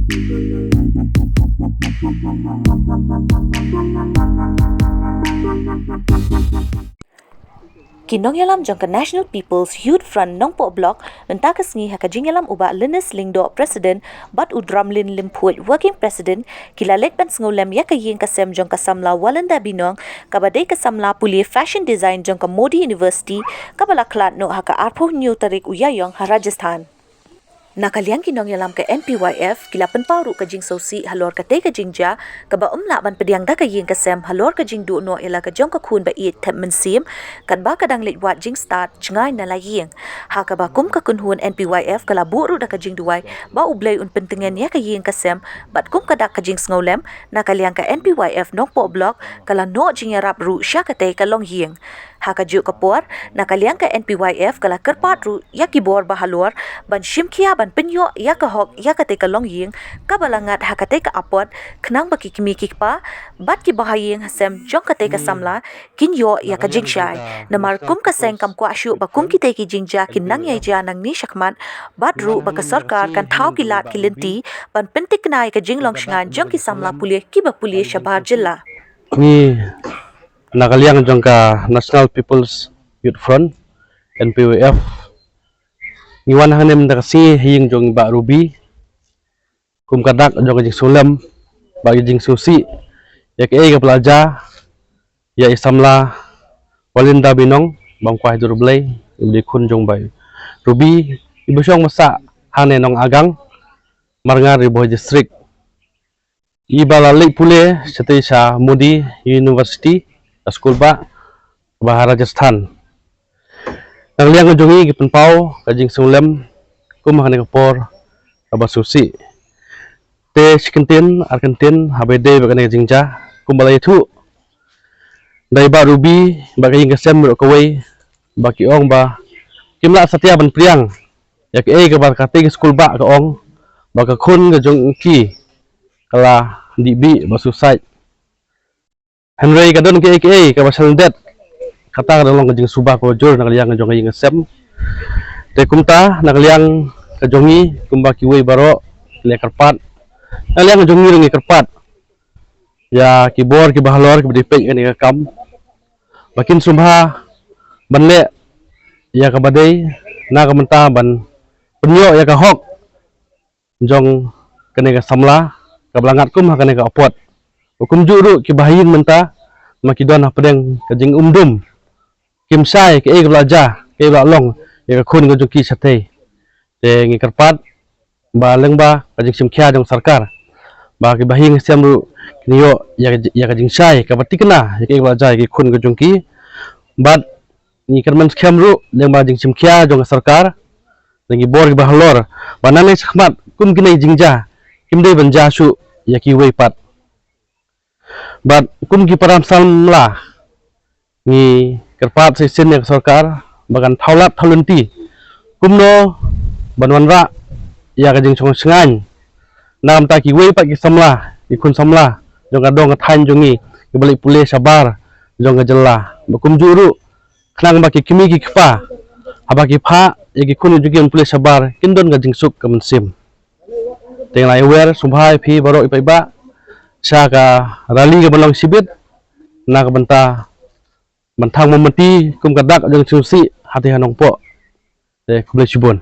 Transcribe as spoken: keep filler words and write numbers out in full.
Ki nongïalam jong ka National People's Youth Front Nongpoh Block mynta ka sngi ha ka jingïalam u Bah Linus Lyngdoh, President, bad u Dramlin Lymphuid, Working President, ki la leit ban sngewlem ïa ka ïing ka sem jong ka samla Walinda Binong, kaba dei ka samla pule fashion design jong ka Modi University, kaba la khlad noh ha ka arphew hynñiew tarik u Ïaïong ha Rajasthan. Na ka liang ki nongïalam ka N P Y F ki la pynpaw ruh ka jingsngewsih halor katei ka jingjia kaba ym lah ban pdiang da ka ïing ka sem halor ka jingduh noh ïa la ka jong ka khun ba ïeit thep mynsiem, katba ka dang leit wad jingstad jngai na la ïing. Ha kaba kum ka kynhun N P Y F ka la buh ruh da ka jingduwai ba U Blei un pyntngen ïa ka ïing ka sem, bad kum ka dak ka jingsngewlem, na ka liang ka N P Y F Nongpoh Block ka la noh jingïarap ruh sha katei ka longïing. Ha kajuh ka por, na ka liang ka N P Y F ka la kyrpad ruh ïa ki bor ba halor ban shim khia ban pynïoh ïa ka hok ïa katei ka longïing kaba la ngat ha katei ka apot, khnang ba ki kmie ki kpa bad ki bahaïing hasem jong katei ka samla kin ïoh ïa ka jingshai. Namar kum ka seng kam kwah shuh ba kum kitei ki jingjia kin nang ïai jia nangne shakhmat, bad ruh ba ka sorkar kan thaw ki lad ki lynti ban pyntikna ïa ka jinglong shngaiñ jong ki samla pule kiba pule shabar jylla. Ngi na ka liang jong ka National People's Youth Front, N P Y F, ngi wan hangne mynta ka sngi ha ïing jong i Bah Ruby kum ka dak jong ka jingsngewlem bad ka jingsngewsih ïa kaei kaba la jia ïa i samla Walinda Binong, bam kwah dur Blei, i dei khun jong Bah Ruby, iba shong ba sah hangne Nongagang, Marngar, Ri Bhoi District. Iba la leit pule shatei sha Modi University, ka skul bah, ba ha Rajasthan. Na ka liang ka jong ngi ngi pynpaw ka jingsngewlem kum ha kane ka por kaba sngewsih. Te shi kyntien ar kyntien haba ïadei bad kane ka jingjia, kumba la ïathuh da i Bah Ruby bad ka ïing ka sem baroh kawei, ba ki ong ba kim lah satia ban pdiang ïa kaei kaba katei ka skul bah ka ong ba ka khun ka jong ki ka la dih bih ba suicide. Hynrei ka don kaei kaei kaba sngewdep, kata ka dang long ka jingsuba kaba jur na ka liang ka jong ka ïing ka sem. Te kumta na ka liang ka jong ngi kumba kiwei baroh ki la kyrpad, na ka liang ka jong ngi ruh ngi kyrpad ïa ki bor kiba halor kiba dei peit ïa kane ka kam ba kin sngewbha ban leh ïa kaba dei na ka bynta ban pynïoh ïa ka hok jong kane ka samla kaba la ngat kum ha kane ka apot. Ba kumjuh ruh kiba ha ïing mynta ma ki don hapdeng ka jingumdum, kim shai kaei kaba la jia, kaei kaba la long ïa ka khun ka jong ki shatei. Te ngi kyrpad ba lyngba ka jingshim khia jong sorkar ba kiba ha ïing ha sem ruh kin ïoh ïa ka, ïa ka jingshai kaba tikna ïa kaei kaba la jia ïa ki khun ka jong ki. Bad ngi kyrmen skhem ruh lyngba jingshim khia jong ka sorkar, lane ki bor kiba halor, ba nangne shakhmat kum kine ki jingjia kim dei ban jia shuh ïa kiwei pat. Bad kum ki para samla ngi kyrpad sa shisien ïa ka sorkar ba kan thaw lad thaw lynti kumno ban wanrah ïa ka jingshong shngaiñ na ka bynta kiwei pat ki samla, ki khun samla jong ka dong ka thaiñ jong ngi kiba leit pule shabar jong ka jylla. Ba kumjuh ruh khnang ba ki kmie ki kpa haba ki phah ïa ki khun ki jong ki ban pule shabar kin don ka jingsuk ka mynsiem. Te nga la ïawer sngewbha ïa phi baroh i paidbah sha ka rally kaba long shibit na ka bynta ban thang mombati kum ka dak jong ka jingsngewsih hatei ha Nongpoh. Te khublei shibun.